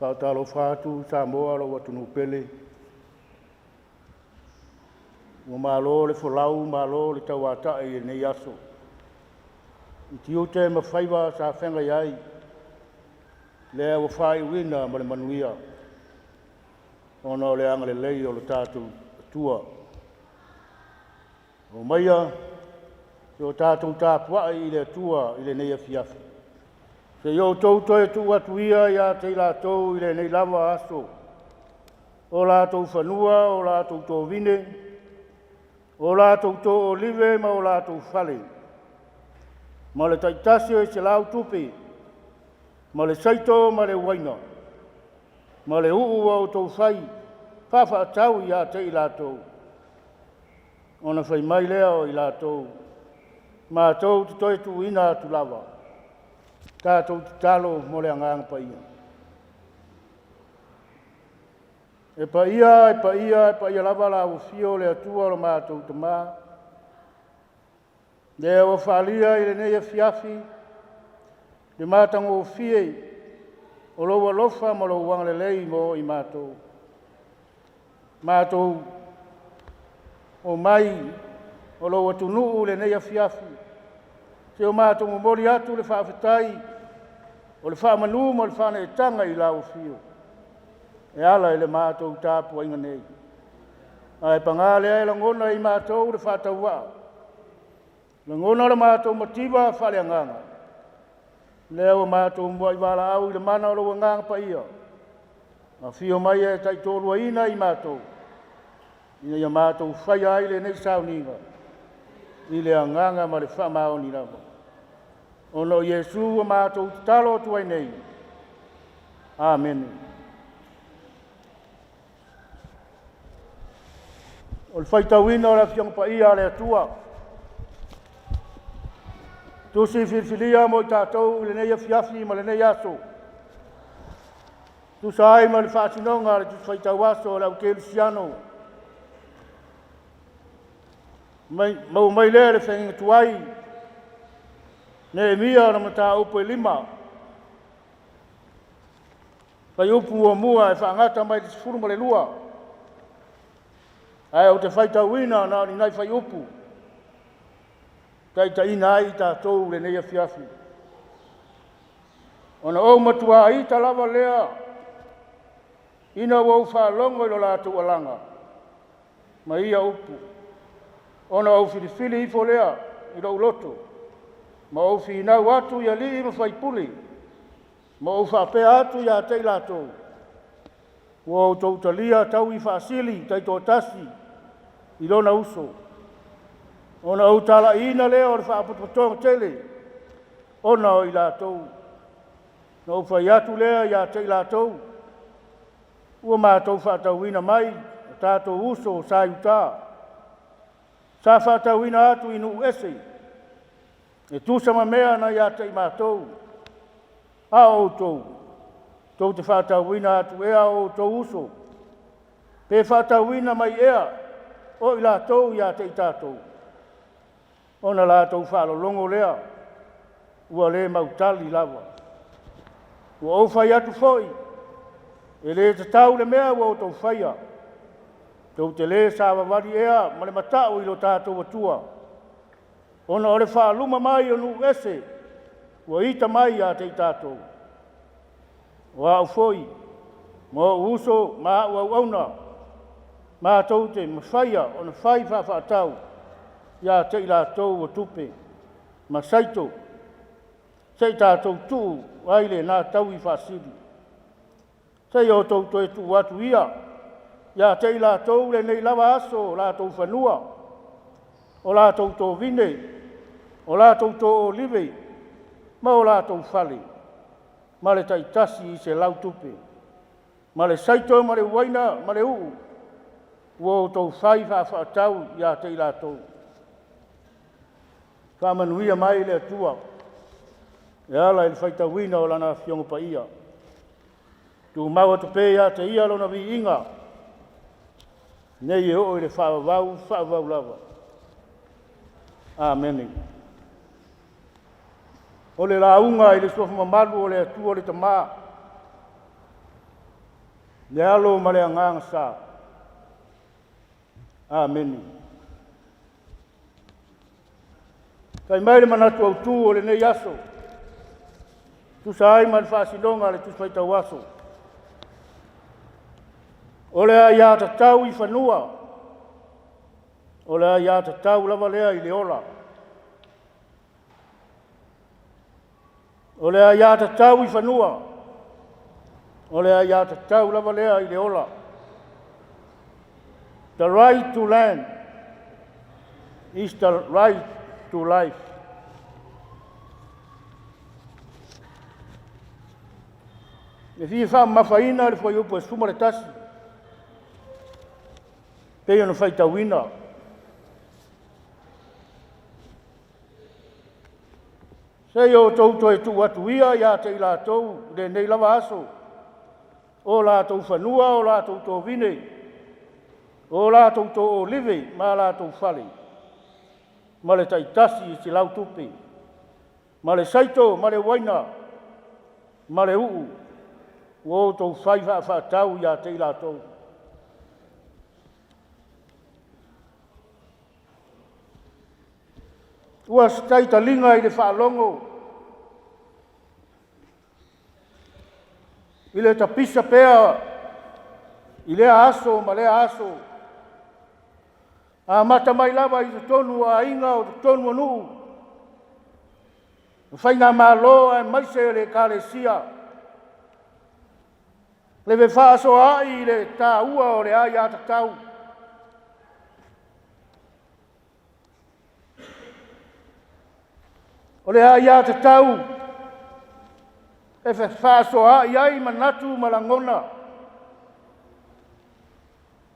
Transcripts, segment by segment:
Faatalofa atu Samoa lou atunuu pele, ua malo le folau malo le tauatai i lenei aso i tiute ma faiva sa feagai ai, lea ua faaiuina ma le manuia ona o le agalelei o lo tatou Atua. Omaia se i o tatou tapuai i le Atua i lenei afiafi, se i outou toe tuu atu ia ia te i latou i lenei lava aso o latou fanua, o latou tovine, o latou too olive ma o latou fale, ma le taitasi o i 100 tupe, ma le saito ma le uaina, ma le uu ua outou fai faafaatau ia te i latou. Ona fai mai lea o i latou, matou te toe tuuina atu lava. Tatou tatalo mo le Agaga Paia. E paia, e paia, e paia lava lau afio o le Atua o lo matou Tama, lea ua faaalia i lenei afiafi le matagofie o lou alofa ma lou agalelei mo i matou. Matou omai o lou atunuu i lenei afiafi, se o matou momoli atu le faafetai o le faamanu ma le faaneetaga i lau afio e ala i le matou tapuaiga nei. Ae paga lea e lagona e i matou le faatauvaa, lagona le matou mativa faaleagaga, lea ua matou muai valaau i le mana o lou Agaga Paia, afio mai e taitoaluaina i matou, ina ia matou faia ai lenei sauniga i le agaga ma le faamaoni lava. Ona o Iesu ua matou tatalo atu ai nei. Amene. O le faitauina o le Afioga Paia a le Atua, tusi filifilia mo i tatou i lenei afiafi ma lenei aso, tusa ai ma le faasinoga a le Tusi Faitau Aso a le Au Kerisiano, mai, maua mai lea le feagaiga tuai, Neemia ona mataupu e 5, fuaiupu 1 e faagata mai le 12, ae ou te faitauina na o ni nai fuaiupu, taitaiina ai i tatou lenei afiafi. Ona ou matua ita lava lea, ina ua ou faalogo i lo latou alaga, ma ia upu, ona ou filifili ifo lea i lou loto, ma ou finau atu i alii ma faipule, ma ou faapea atu ia te i latou, ua outou talia taui faasili taitoatasi i lona uso, ona ou talaiina lea o le faapotopotoga tele ona o i latou. Na ou fai atu lea ia te i latou, ua matou faatauina mai o tatou uso sa i uta, sa faatauina atu i nuu ese, e tusa ma mea na ia te i matou, a o outou, tou te faatauina atu ea o outou uso, pe faatauina mai ea o i latou ia te i tatou. Ona latou faalologo lea, ua le mautali lava. Ua ou fai atu foi, e le tatau le mea ua outou faia, tou te le savavali ea ma le matau i lo tatou Atua, ona o le faaluma mai o nuu ese ua ita mai ia te i tatou. O au foi, ma ou uso ma au auauna, matou te mafaia ona fai faafaatau ia te i latou o tupe ma saito, se i tatou tuu ai lena taui faasili. Se i outou toe tuu atu ia ia te i latou lenei lava aso o latou fanua, o latou tovine, o latou too olive, ma o latou fale, ma le taitasi i 100 tupe, ma le saito ma le uaina ma le uu, ua outou fai faafaatau ia te i latou. Faamanuia mai le Atua e ala i le faitauina o lana Afioga Paia. Tumau atu pea ia te ia lona viiga, nei e oo i le faavavau, faavavau lava. Amene. O le lauga i le suafa mamalu o le Atua le Tama. Le Alo ma le Agaga Sa. Amene. Fai mai le manatu autū o lenei aso, tusa ai ma le faasinoga a le Tusi Faitau Aso. O le aiatatau i fanua, o le aiatatau lava lea i le ola. O le aiatatau i fanua, o le aiatatau lava lea i le ola. The right to land is the right to life. E fia faamamafaina le fuaiupu e 11 pei ona faitauina. Se i outou toe tuu atu ia ia te i latou i lenei lava aso, o latou fanua, o latou tovine, o latou toolive ma latou fale, ma le taitasi i 100 tupe, ma le saito ma le uaina, ma le uu, ua outou fai faafaatau ia te i latou. Ua se taitaliga i le faalogo, i le tapisa pea i lea aso ma lea aso, amata mai lava i totonu o aiga o totonu o nuu, o faigamalo aemaise le Ekalesia, le fefaasoaai i le taua o le aiatatau. O le aiatatau e fefaasoaai ai manatu ma lagona,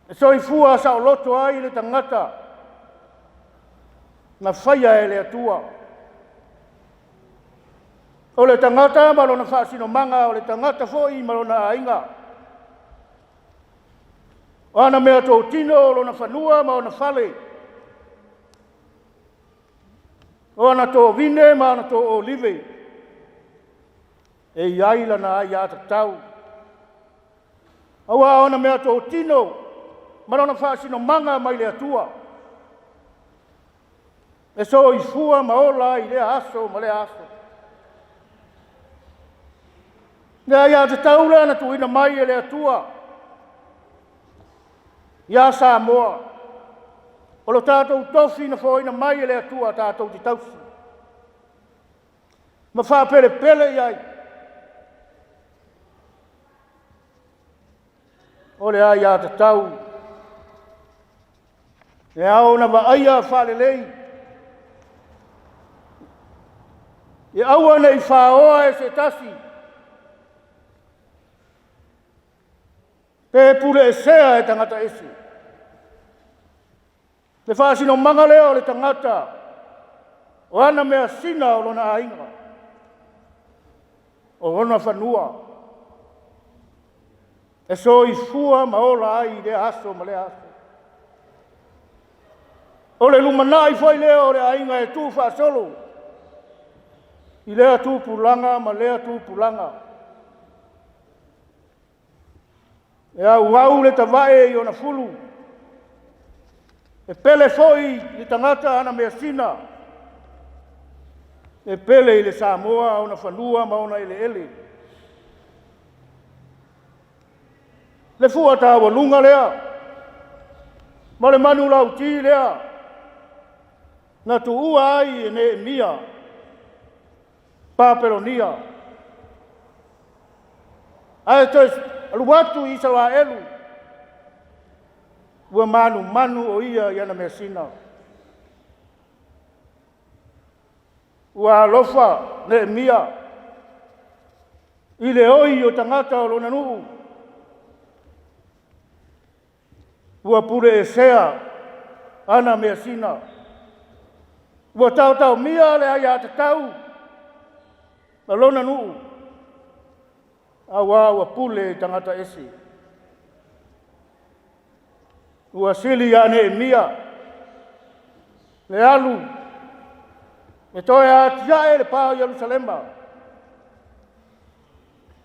e soifua saoloto ai le tagata na faia e le Atua. O le tagata ma lona faasinomaga, o le tagata foi ma lona aiga. O ana meatotino, o lona fanua ma ona fale, o ana tovine ma ana toolive, e i ai lana aiatatau. Aua o ana meatotino ma lona faasinomaga mai le Atua, e soifua ma ola ai i lea aso ma lea aso. Le aiatatau lea na tuuina mai e le Atua ia Samoa, o lo tatou tofi na foaiina mai e le Atua tatou te tausi ma faapelepele i ai. O le aiatatau e ao ona vaaia faalelei, e aua ne i faoa e se tasi, pe puleesea e tagata ese. Le faasinomaga lea o le tagata, o ana measina o lona aiga, o lona fanua, e soifua ma ola ai i lea aso ma lea aso. O le lumanai foi lea o le aiga e tuufaasolo i lea tupulaga ma lea tupulaga. E auau le tavae i ona fulu, e pele foi i tagata ana measina, e pele i le Samoa ona fanua ma ona eleele. Le fua taualuga lea, ma le manulauti lea, na tuua ai e Neemia Papelonia, ae toe alu atu i Isaraelu, ua manumanu o ia i ana measina. Ua alofa Neemia i le oi o tagata o lona nuu, ua puleesea ana measina, ua taotaomia le aiatatau a lona nuu, aua ua pule i tagata ese. Ua sili ia Neemia le alu e toe atiae le pa o Ierusalema.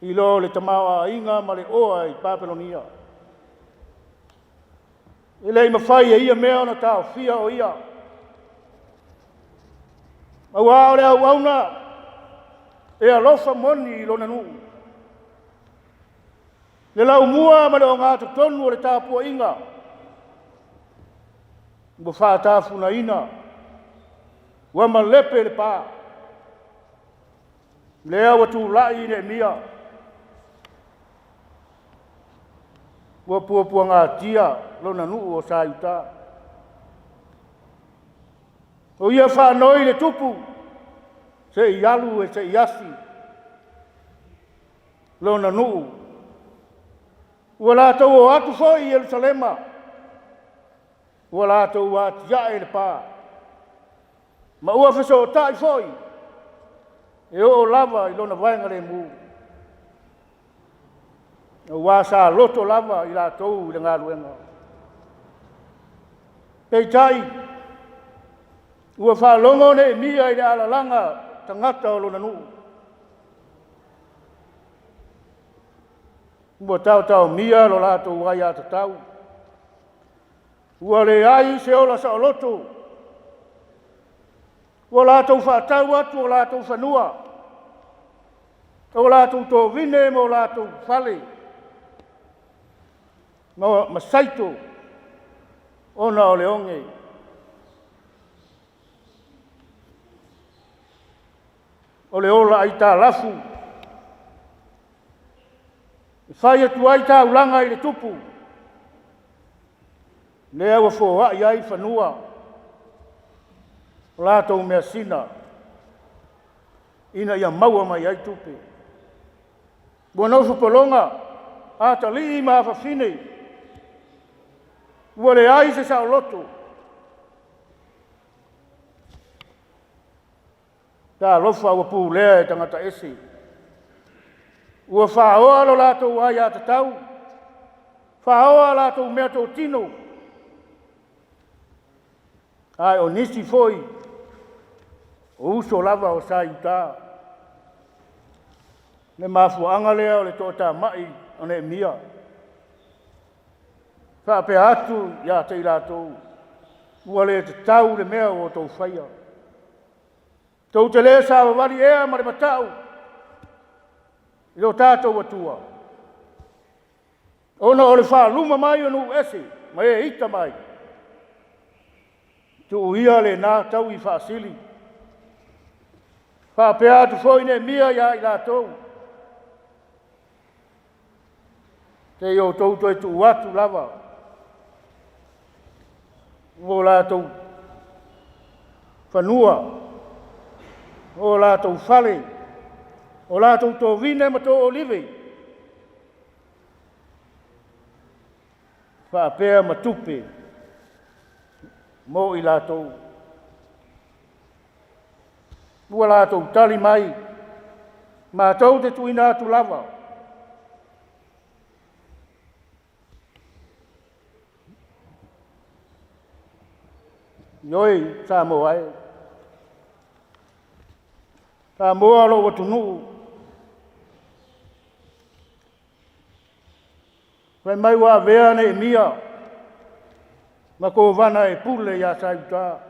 I lo le tamaoaiga ma le oa i Papelonia. E le i mafai e ia mea ona taofia o ia. Aua o le auauna e alofa moni i lona nuu. Le laumua ma le ogatotonu o le tapuaiga ua faatafunaina, ua malepe le pa. Lea ua tulai Neemia, ua puapuagatia lona nuu o sa i uta. O ia faanoi le tupu, se i alu e se i asi lona nuu. Ua latou o atu foi i Ierusalema, ua latou atiae le pa, ma ua fesootai foi e oo lava i lona vaega lemu, aua sa loto lava i latou i le galuega. Peitai, ua faalogo Neemia i le alalaga tagata o lona nuu. Ua taotaomia lo latou aiatatau. Ua leai se ola saoloto. Ua latou faatau atu o latou fanua, o latou tovine ma o latou fale, ma saito ona o le oge. O le ola aitalafu e fai atu ai taulaga i le tupu, lea ua foai ai fanua o latou measina ina ia maua mai ai tupe. Ua nofo pologa atalii ma afafine, ua leai se saoloto. Talofa ua pulea e tagata ese. Ua faoa lo latou aiatatau, faoa a latou meatotino, ae o nisi foi o uso lava o sa i uta. Le mafuaaga lea o le toatamai o Neemia, faapea atu ia te i latou, ua le tatau le mea ua outou faia. Tou te le savavali ea ma le matau i lo tatou Atua, ona o le faaluma mai o nuu ese ma e ita mai, tuu ia lena taui faasili. Faapea atu foi Neemia ia i latou, se i outou toe tuu atu lava o latou fanua, o latou fale, o latou tovine ma to olive, faapea ma tupe mo i latou. Ua latou tali mai, matou te tuuina atu lava. Ioe Samoa e, Samoa lou atunuu, fai mai ua avea Neemia ma kovana e pule ia Saiuta.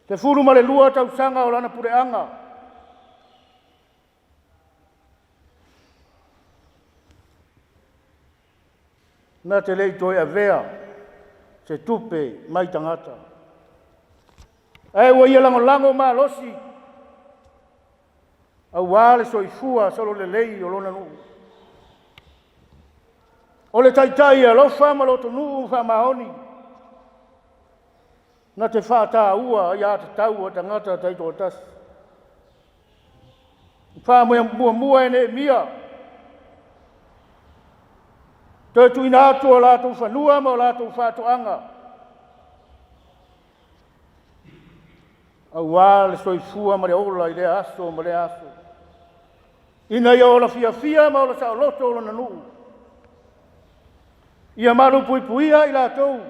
12 tausaga o lana puleaga. Na te le i toe avea se tupe mai tagata. Ae ua ia lagolago malosi aua le soifua sololelei o lona nuu. O le taitai alofa ma lotonuu faamaoni, na te faataua ia tatau a tagata taitoatasi. Faamuamua e Neemia, toe tuuina atu o latou fanua ma o latou faatoaga, aua le soifua ma le ola i lea aso ma lea aso, ina ia ola fiafia ma ola saoloto lona nuu, ia malupuipuia i latou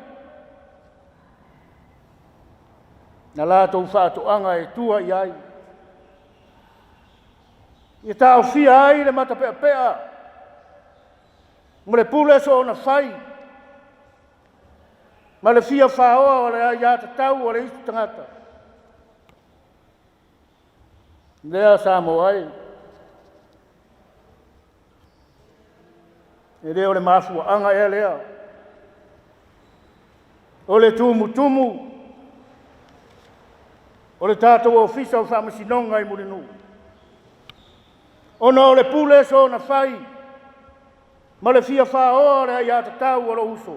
na latou faatoaga e tua i ai. Ia taofia ai le matapeapea ma le pule soona fai ma le fia faoa o le aiatatau a le isi tagata. Lea Samoa e, e le o le mafuaaga ea lea o le tumutumu o le tatou Ofisa o Faamasinoga i Mulinuu, ona o le pule soona fai ma le fia faoa o le aiatatau a lou uso,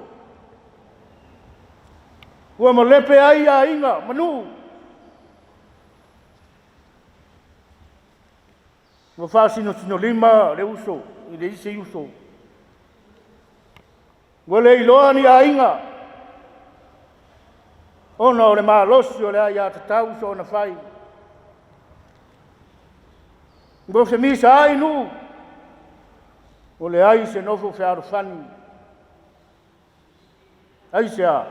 ua malepe ai aiga ma nuu, ua faasinosinolima le uso i le isi uso, ua le iloa ni aiga ona o le malosi o le aiatatau soona fai. Ua femisaai nuu, ua leai se nofo fealofani. Aisea?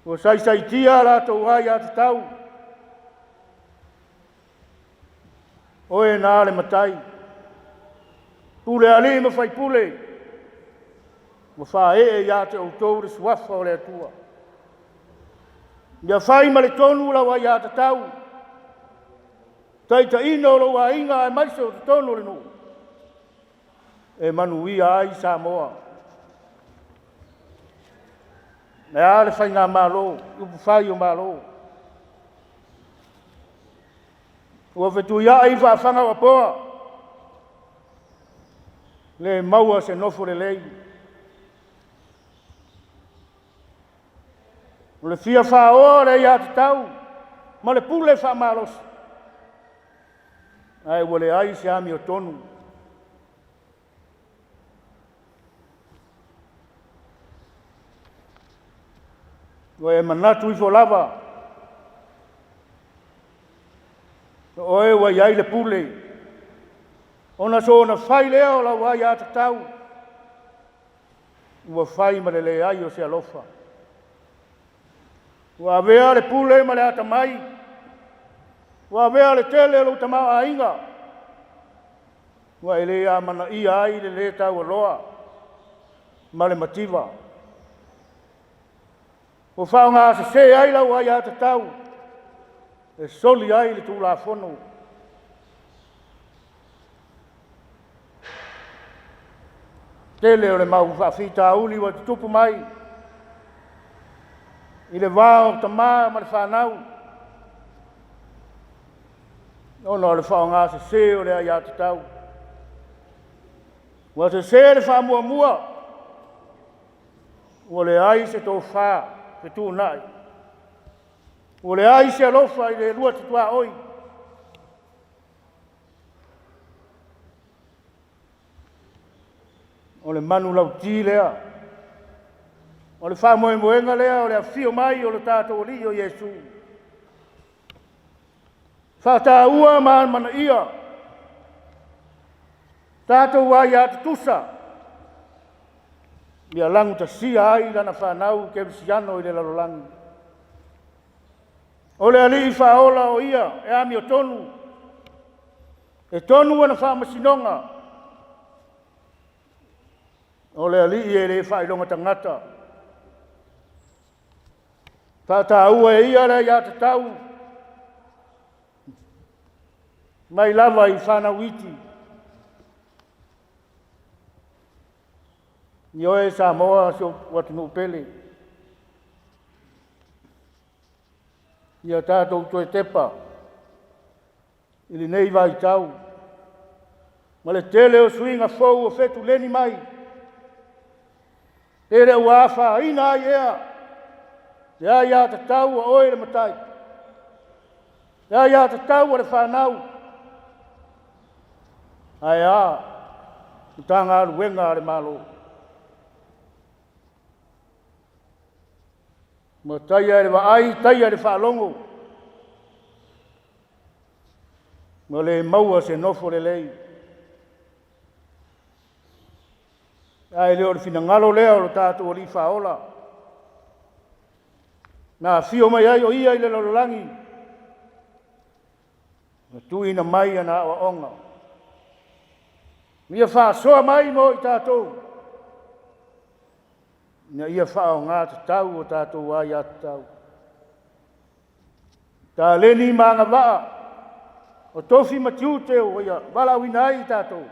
Ua saisaitia a latou aiatatau. Oe na le matai, pule alii ma faipule, ua faaee ia te outou le suafa o le Atua. Ia fai ma le tonu lau aiatatau, taitaiina o lou aiga aemaise o totonu o le nuu, e manuia ai Samoa. E a le faigamalo, upufai o Malo? Ua fetuiai faafaga o Apoa, le maua se nofo lelei. O le fia faoa o le aiatatau ma le pule faamalosi, ae ua leai se amiotonu. Ua e manatu ifo lava, o oe ua i ai le pule, ona soona fai lea o lau aiatatau, ua fai ma le leai o se alofa. Ua avea le pule ma le atamai, ua avea le tele o lou tamaoaiga, ua e le amanaia ai le lē taualoa ma le mativa. Ua faaaoga sese ai lau aiatatau e soli ai le Tulafono. Tele o le mau faafitauli ua tutupu mai i le va o tama ma le fanau, ona o le faaaoga sese o le aiatatau. Ua sese le faamuamua, ua leai se tofa fetuunai, ua leai se alofa i le lua tuaoi. O le manulauti lea, o le faamoemoega lea o le afio mai o le tatou Alii o Iesu. Faataua ma amanaia tatou aia tutusa, ia lagutasia ai lana fanau kerisiano i le lalolagi. O le Alii faaola o ia e amiotonu, e tonu ona faamasinoga. O le Alii e le faailoga tagata. Faataua e ia le aiatatau mai lava i fanau iti. Ioe Samoa si ou atunuu pele, ia tatou toe tepa i lenei vaitau ma le tele o suiga fou o fetuleni mai, pe le ua afaina ai ea le aiatatau a oe le matai, le aiatatau a le fanau, ae a Matagaluega a le Malo. Ma taia e le vaai, taia e le faalogo, ma le maua se nofo lelei. Ae le o le finagalo lea o lo tatou Alii Faaola, na afio mai ai o ia i le lalolagi, na tuuina mai ana aoaoga. Ia faasoa mai mo i tatou, ina ia faaaoga tatau o tatou aiatatau. Taleni ma agavaa o tofi ma tiute ua ia valaauina ai i tatou,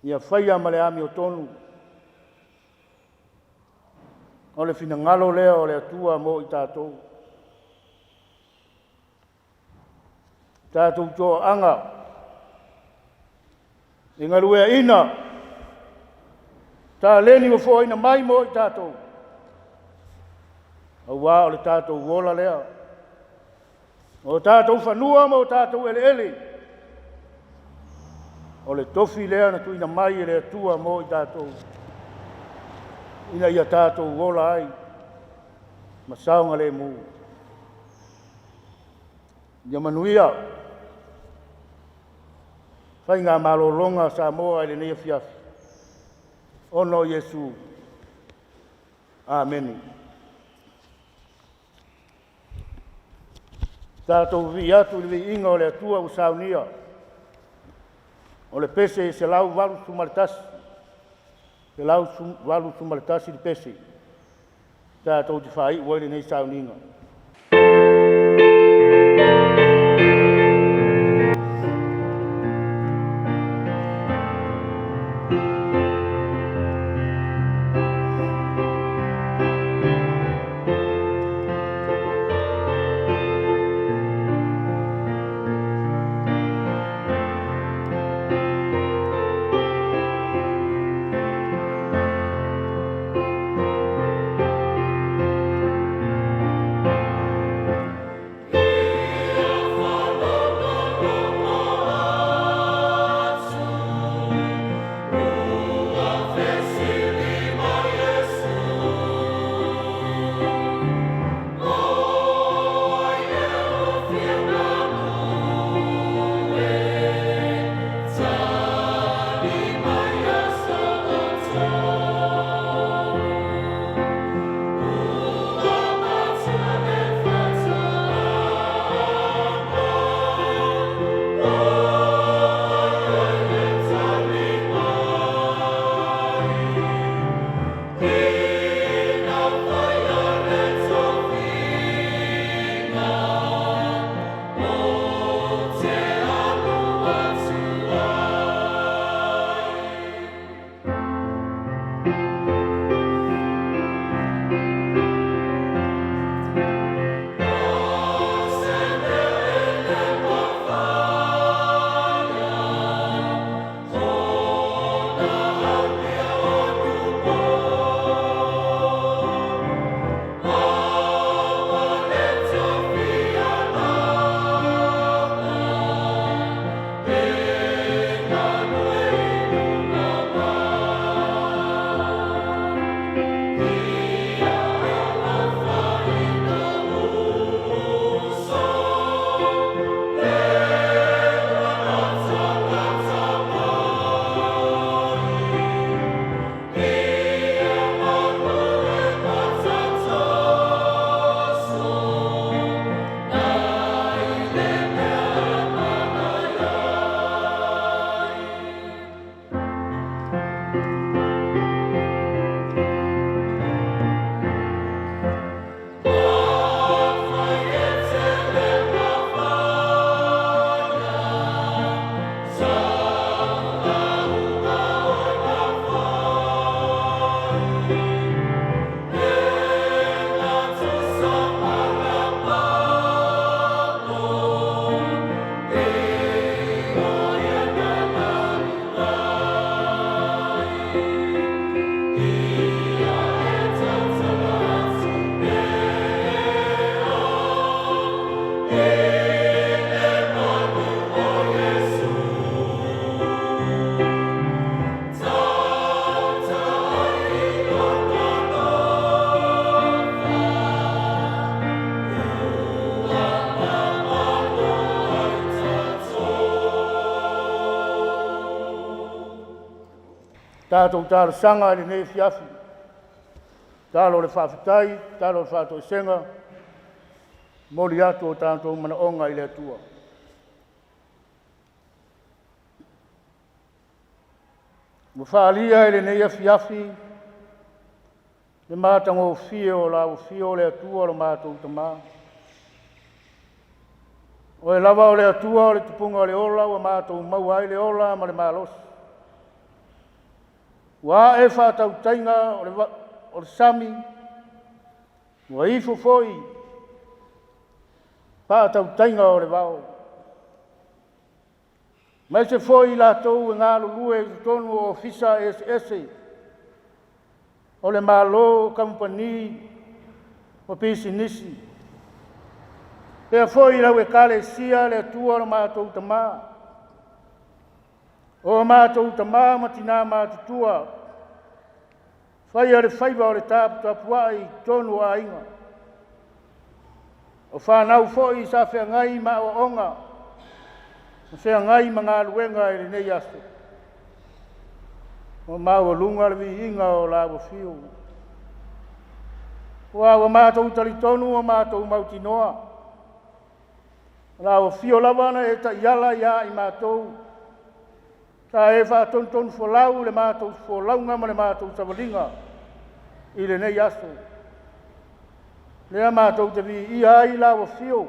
ia faia ma le amiotonu. O le finagalo lea o le Atua mo i tatou. Tatou toaaga i galueaina taleni ua foaina mai mo i tatou, aua o le tatou ola lea, o tatou fanua ma o tatou eleele, o le tofi lea na tuuina mai e le Atua mo i tatou, ina ia tatou ola ai ma saogalemu. Ia manuia faiga malologa a Samoa i lenei afiafi, ona o Iesu. Amene. Tatou vivii atu i le viiga o le Atua ua saunia, o le pese 181, 181 le pese, tatou te faaiu ai lenei sauniga. Tatou talosaga i lenei afiafi, talo o le faafetai, talo o le faatoesega, momoli atu o tatou manaoga i le Atua. Ua faaalia i lenei afiafi le matagofie o lau afio o le Atua lo matou Tama. Oe lava o le Atua o le tupuga o le ola ua matou maua ai le ola ma le malosi. Ua ae faatautaiga o le sami, ua ifo foi faatautaiga o le vao. Aemaise foi i latou e galulue i totonu o ofisa eseese o le Malo, kamupani ma pisinisi. Faapea foi i lau Ekalesia le Atua lo matou Tama, o matou tama ma tina matutua, faia le faiva o le taputapuai i totonu o aiga. O fanau foi sa feagai ma aoaoga, ma feagai ma galuega i lenei aso. Ua maualuga le viiga o lau afio. Ua matou talitonu ua matou mautinoa, o lau afio lava na e taiala ia i matou, sa e faatonutonu folau le matou folauga ma le matou savaliga i lenei aso. Lea matou te viia ai lau afio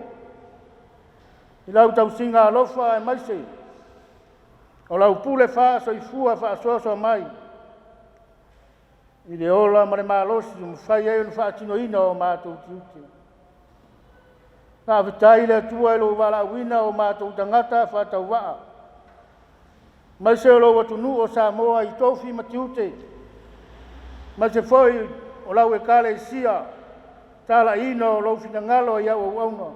i lau tausiga alofa aemaise o lau pule faasoifua faasoasoa mai i le ola ma le malosi ua mafai ai ona faatinoina o matou tiute. Faafetai i le Atua i lou valaauina o matou tagata faatauvaa, aemaise o lou atunuu o Samoa i tofi ma tiute, aemaise foi o lau Ekalesia, talaiina o lou finagalo i au auauna.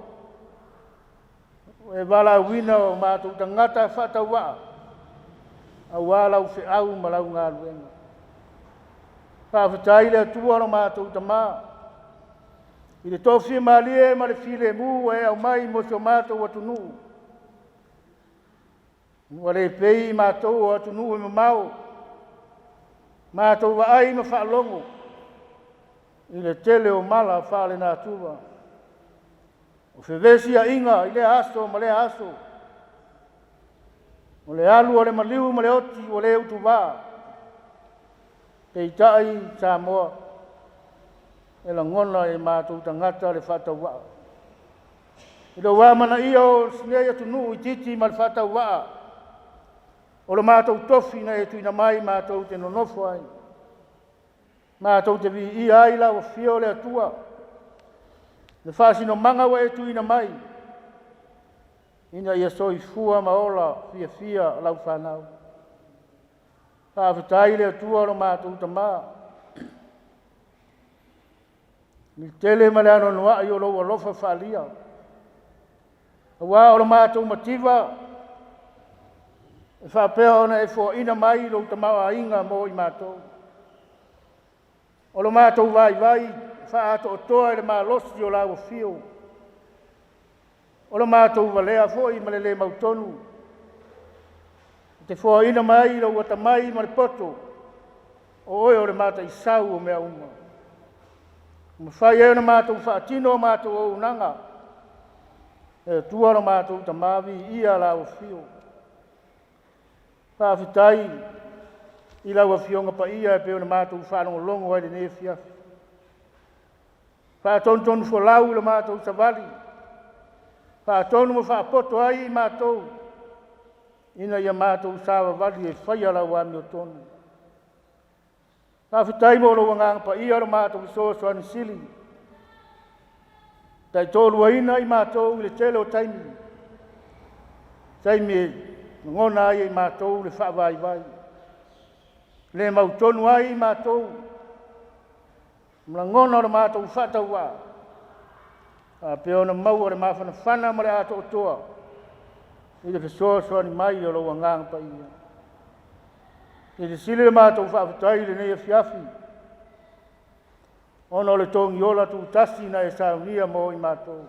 Ua e valaauina o matou tagata faatauvaa, aua lau feau ma lau galuega. Faafetai i le Atua lo matou Tama, i le tofi malie ma le filemu ua e aumai mo si o matou atunuu. Ua le pei matou o atunuu e mamao, matou vaai ma faalogo i le tele o mala faalenatura. O fevesiaiga i lea aso ma lea aso, o le alu o le maliu ma le oti ua le utuvā. Peitai Samoa, e lagona e matou tagata le faatauvaa. I lou amanaia o sinei atunuu itiiti ma le faatauvaa, o lo matou tofi na e tuuina mai matou te nonofo ai, matou te viia ai lau afio o le Atua, le faasinomaga ua e tuuina mai, ina ia soifua ma ola fiafia lau fanau. Faafetai i le Atua lo matou Tama, i le tele ma le anoanoai o lou alofa faaalia, aua o lo matou mativa e faapea ona e foaina mai lou tamaoaiga mo i matou. O lo matou vaivai faaatoatoa i le malosi o lau afio, o lo matou valea foi ma le le mautonu, e te foaina mai lou atamai ma le poto, o oe o le mataisau o mea uma. Ua mafai ai ona matou faatino a matou auaunaga, e Atua lo matou Tama, viia lau afio. Faafetai i lau Afioga Paia e pei ona matou faalogologo ai i lenei afiafi. Faatonutonu folau i lo matou savali, faatonu ma faapoto ai i matou, ina ia matou savavali e faia lau amiotonu. Faafetai mo lou agaga paia lo matou fesoasoani sili, taitoaluaina i matou i le tele o taimi, taimi e lagona ai e matou le faavaivai, le mautonu ai i matou, lagona o le matou faatauvaa, faapea ona maua le mafanafana ma le atoatoa i le fesoasoani mai o lou agaga paia. Silisili le matou faafetai i lenei afiafi, ona o le togiola tutasi na e saunia mo i matou.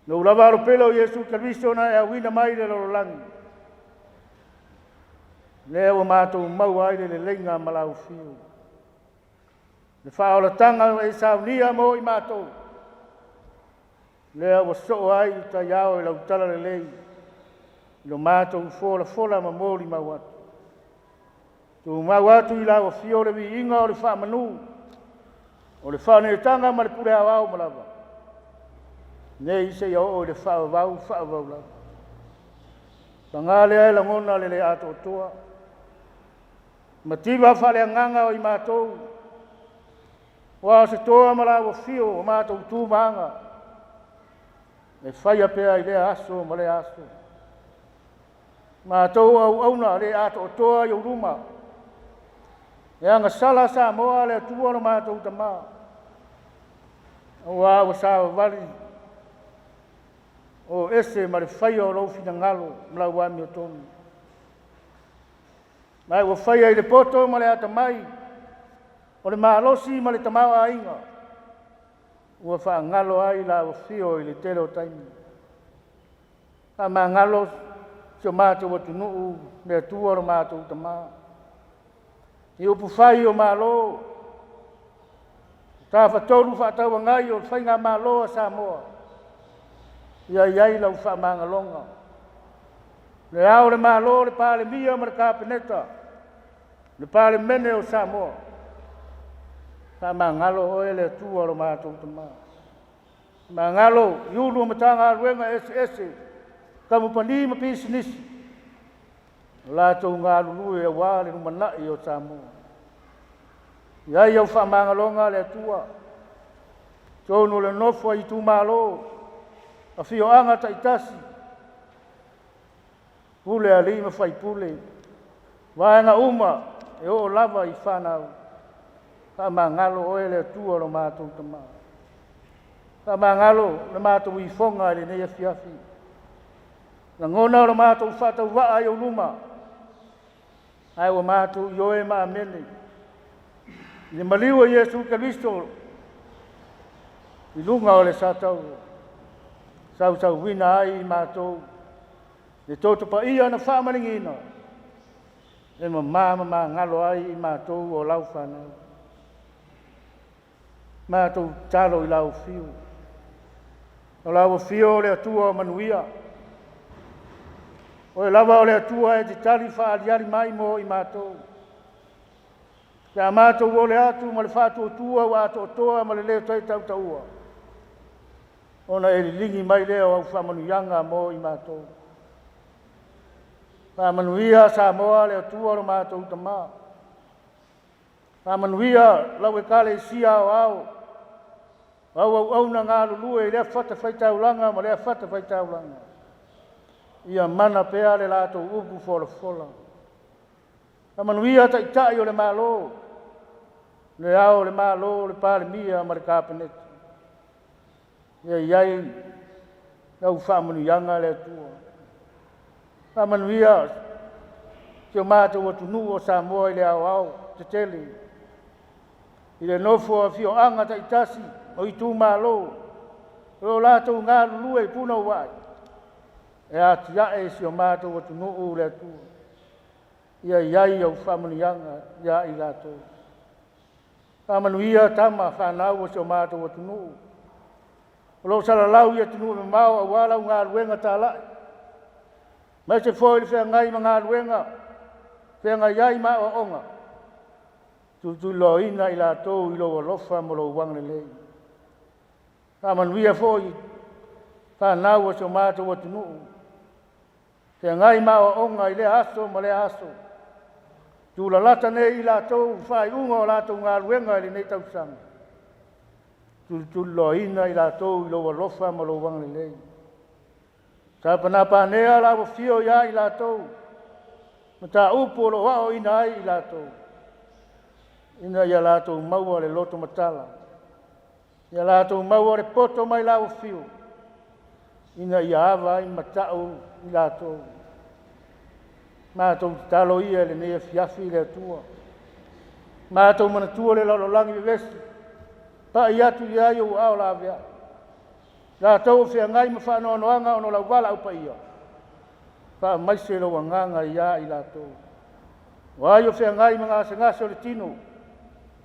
Lou lava alopele o Iesu Keriso na e auina mai i le lalolagi, lea ua matou maua ai le leleiga ma lau afio. Le faaolataga ua e saunia mo i matou, lea ua soo ai le taiao i lau talalelei, i lo matou folafola ma molimau atu. Tumau atu i lau afio le viiga o le faamanu, o le faaneetaga ma le pule aoao ma lava, nei seia oo i le faavavau faavavau lava. Paga lea e lagona le le atoatoa, mativa faaleagaga o i matou, ua o se toa ma lau afio o matou tu ma aga, e faia pea i lea aso ma lea aso. Matou auauna le atoatoa i ou luma, e agasala Samoa le Atua lo matou Tama, aua ua savavali o ese ma le faia o lou finagalo ma lau amiotonu. Ma ua faia i le poto ma le atamai, o le malosi ma le tamaoaiga, ua faagalo ai lau afio i le tele o taimi. Faamagalo si o matou atunuu le Atua lo matou Tama. I upufai o Malo, Tafatolu Fefaatauagai o Faigamalo a Samoa, ia i ai lau faamagaloga. Le Ao o le Malo, le Palemia ma le Kapeneta, le Palemene o Samoa, faamagalo oe le Atua lo matou Tama. Magalo i Ofisa Sili o Matagaluega eseese, kamupani ma pisinisi, o latou galulue aua le lumanai o Samoa. I ai au faamagaloga le Atua, totonu o le nofo a itumalo, afioaga taitasi, pule a alii ma faipule, vaega uma e oo lava i fanau, faamagalo oe le Atua lo matou Tama. Faamagalo le matou ifoga i lenei afiafi. Lagona o le matou faatauvaa i ou luma, ae ua matou ioe ma amene i le maliu o Iesu Keriso i luga o le satauro, sausauina ai i matou le toto paia na faamaligiina e mama ma magalo ai i matou o lau fanau. Matou tatalo i lau afio, o lau afio o le Atua o manuia, Oe lava o le Atua e te tali faaaliali mai mo i matou. Pe a matou ole atu ma le faatuatua ua atoatoa ma le le toe tautaua, ona e liligi mai lea o au faamanuiaga mo i matou. Faamanuia Samoa le Atua lo matou Tama. Faamanuia lau Ekalesia aoao, au auauna galulue i lea fatafaitaulaga ma lea fatafaitaulaga. Ia mana pea le latou upu folafola. Faamanuia Taitai o le Malo, le Ao o le Malo, le Palemia ma le Kapeneta. Ia i ai lau faamanuiaga le Atua. Faamanuia si o matou atunuu o Samoa i le aoao tetele, i le nofo a afioaga taitasi o itumalo, o lo latou galulue punouai, e atiae si o matou atunuu le Atua. Ia i ai au faamanuiaga ia i latou. Faamanuia tama fanau o si o matou atunuu, o lo o salalau i atunuu mamao aua lau galuega talai, aemaise foi le feagai ma galuega, feagai ai ma aoaoga, tulituliloaina i latou i lou alofa ma lou agalelei. Faamanuia foi fanau o si o matou atunuu, feagai ma aoaoga i lea aso ma lea aso, tulalata nei i latou faaiuga o latou galuega i lenei tausaga, tulituliloaina i latou i lou alofa ma lou agalelei. Tapanapanea lau afio ia i latou, mataupu o lo o aoaoina ai i latou, ina ia latou maua le loto matala, ia latou maua le poto mai lau afio, ina ia ava ai matau i latou. Matou tatalo ia i lenei afiafi i le Atua. Matou manatua le lalolagi vevesi, pai atu i ai ou aao laveai. Latou o feagai ma faanoanoaga ona o lau valaau paia, faamaise lou agaga ia i latou. O ai o feagai ma gasegase o le tino,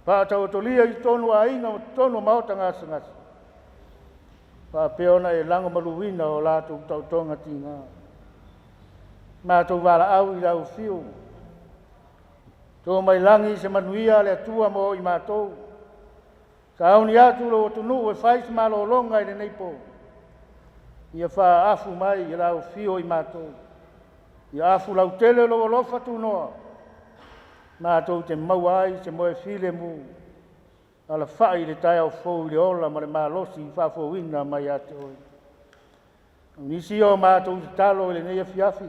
faataotolia i totonu o aiga ma totonu o maota gasegase, faapea ona e lagomaluina o latou taotoga tiga. Matou valaau i lau afio, To mai lagi se manuia a le Atua mo i matou. Sauni atu lou atunuu e fai se malologa i lenei po. Ia faaafu mai i lau afio i matou. Ia afu lautele lou alofa tunoa. Matou te maua ai se moe filemu. Alafai i le taeao fou i le ola ma le malosi faafouina mai ia te oe. O nisi o matou tatalo i lenei afiafi,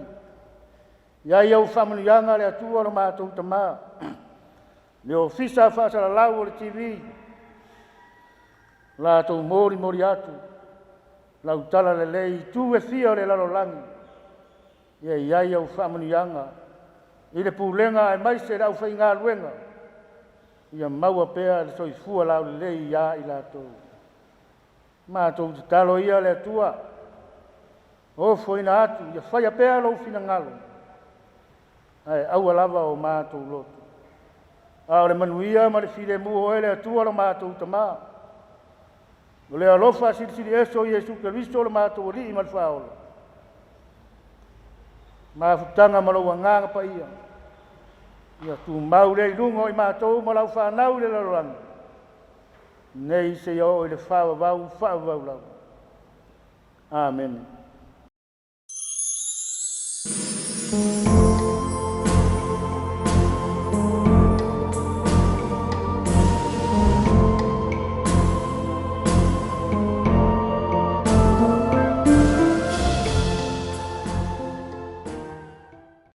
ia i au faamanuiaga le Atua lo matou Tamā, le Ofisa Faasalalau o le TV, latou molimoli atu lau talalelei i itu e fia o le lalolagi, ia i ai au faamanuiaga i le pulega aemaise le aufaigaluega, ia maua pea le soifua laulelei ia i latou. Matou tatalo ia le Atua, ofoina atu, ia faia pea lou finagalo, ae aua lava o matou loto. A o le manuia ma le filemu o oe le Atua lo matou Tamā, o le alofa silisili ese o Iesu Keriso lo matou Alii ma le Faaola, mafutaga ma lou Agaga Paia, ia tumau lea i luga o i matou ma lau fanau i le lalolagi, nei seia oo i le faavavau faavavau lava. Amene.